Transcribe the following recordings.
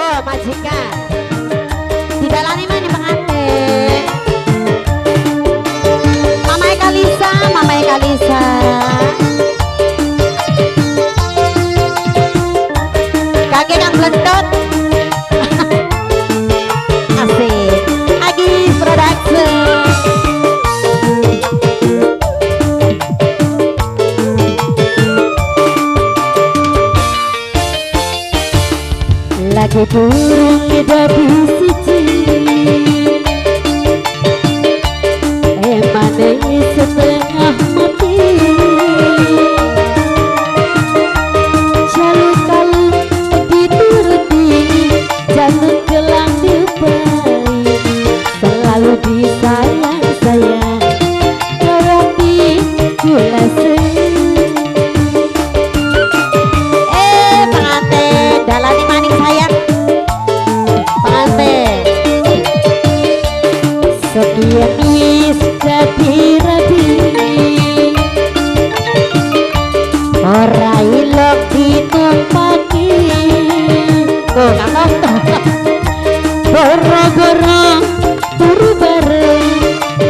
Monggo majikan. Didalani mana pengantin? Mama Eka Lisa, Mama Eka Lisa. Kakek kang blentot. Asik. Agi Production. Lagi durung dadi siji, emane setengah mati. Jaluk kalung dituruti, jaluk gelang diupai, selalu disayang-sayang, berarti kula. Pengantin dalani maning sayang. Pengantin sekian wis dadi rabi, ora ilok ditumpaki. Oh, kakak boro-boro turu bareng,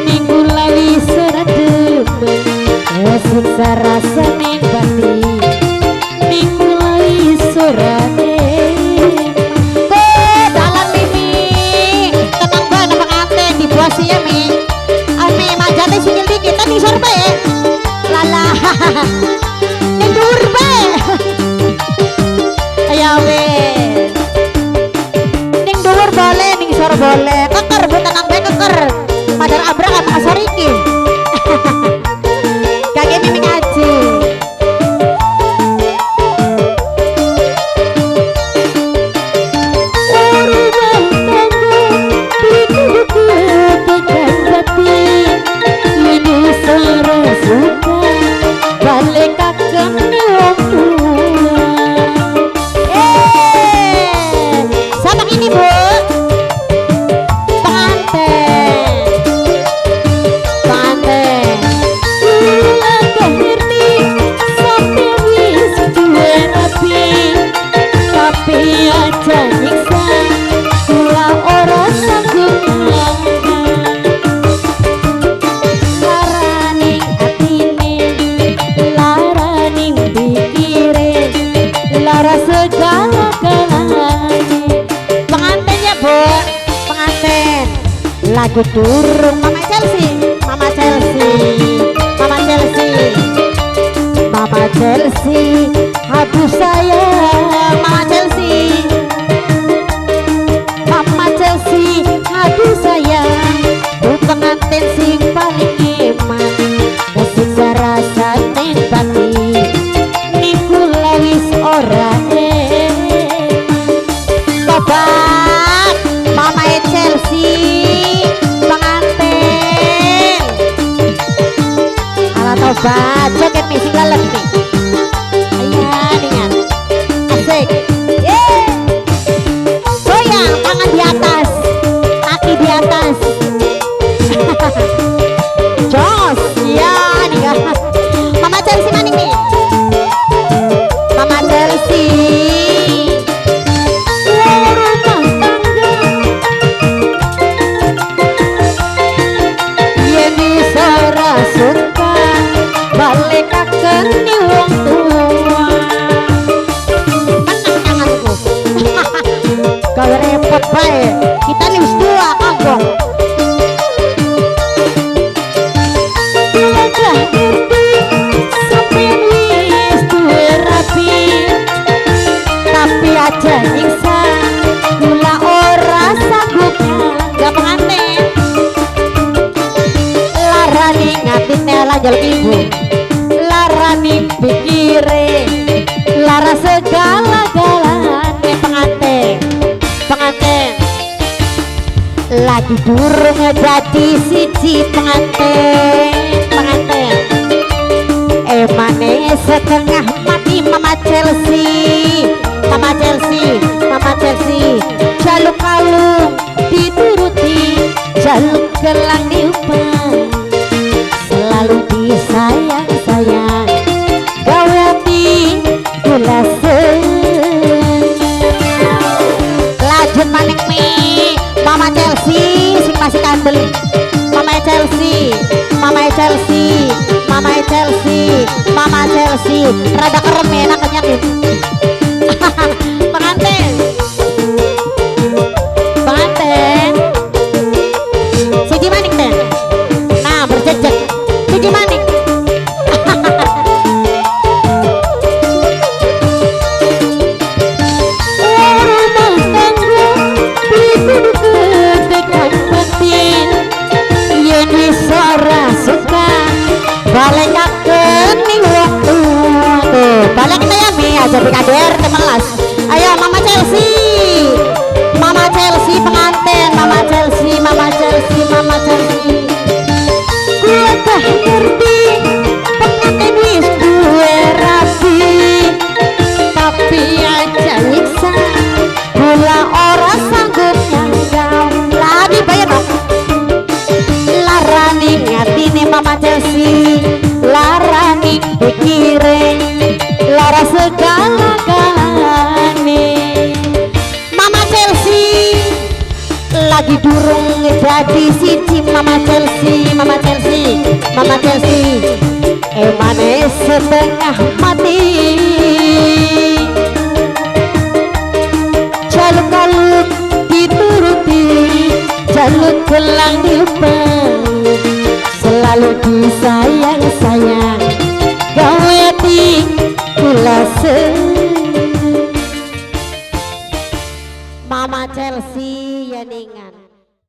minggu lawi ora demen, siksa rasane batin. Dalan Mimi, tenang banget pengantin di bawah sih ya Mi. Ami manjate sikil dikit, kan ngisor bae. Lala, ning dhuwur bae. Ayo wis. Ning dhuwur boleh, ning isor boleh. Keker bu tenang bae keker. Madar abrak apa ngasor iki. Kakek Mimi ngaji. Sama ini bu, pengantin, pengantin. Ngerti sampe wis duwe rabi, tapi aja nyiksa kula ora sanggup. Laraning atine, laraning pikire, lara segala-galane. Pengantinnya bu, pengantin. Lagu durung Mama Chelsea, Mama Chelsea, Mama Chelsea, Mama Chelsea, aduh sayang, Mama Chelsea, Mama Chelsea, aduh sayang, bu pengantin sing paling iman, kesiksa rasane batin, niku lawis ora eman. Tobat, Mama Chelsea, pengantin. Ala tobat, joget nih sing lelep nih. Iya, ningan. Asik. Yeay. Goyang, tangan di atas, kaki di atas. Jos, ya nih. Mama Chelsea maning nih. Mama Chelsea. Rumah tangga yen bisa ora sungkan, balekaken ni wong tua. Menang tanganku. Gawe repot bae. Kita nih wis tua kagok. Udah ngerti sampeyan wis duwe rabi, tapi aja nyiksa kula ora sanggup. Gak pengantin. Larani ngatine ala njaluk ibu, larani pikire, lara segala-galane. Pengantin, pengantin. Lagi durung dadi siji pengantin, pengantin. Emane setengah mati Mama Chelsea, Mama Chelsea, Mama Chelsea. Jaluk kalung dituruti, jaluk gelang diupai, selalu disayang-sayang, gawe ati kula seneng. Chelsea. Rada kerem ya, enak kenyang ya. Pengantin. Pengantin. Siji maning teh. Nah, berjejak. Siji maning. Rumah tangga kudu ketekan batin. Yen wis ora suka balekaken ning wong tuwa. Tuh, balik ya Mi, aja PKDR temelas. Ayo Mama Chelsea. Mama Chelsea pengantin, Mama Chelsea, Mama Chelsea, Mama Chelsea. Kula dah ngerti pengantin wis duwe rabi, tapi aja nyiksa kula ora sanggup nyanggap. Lagi bayar dong. Larani ngatine Mama Chelsea, larani pikire, lara segala-galane. Mama Chelsea lagi durung jadi siji. Mama Chelsea, Mama Chelsea, Mama Chelsea, emane setengah mati. Jaluk kalut dituruti, jaluk gelang diupani, selalu disayang.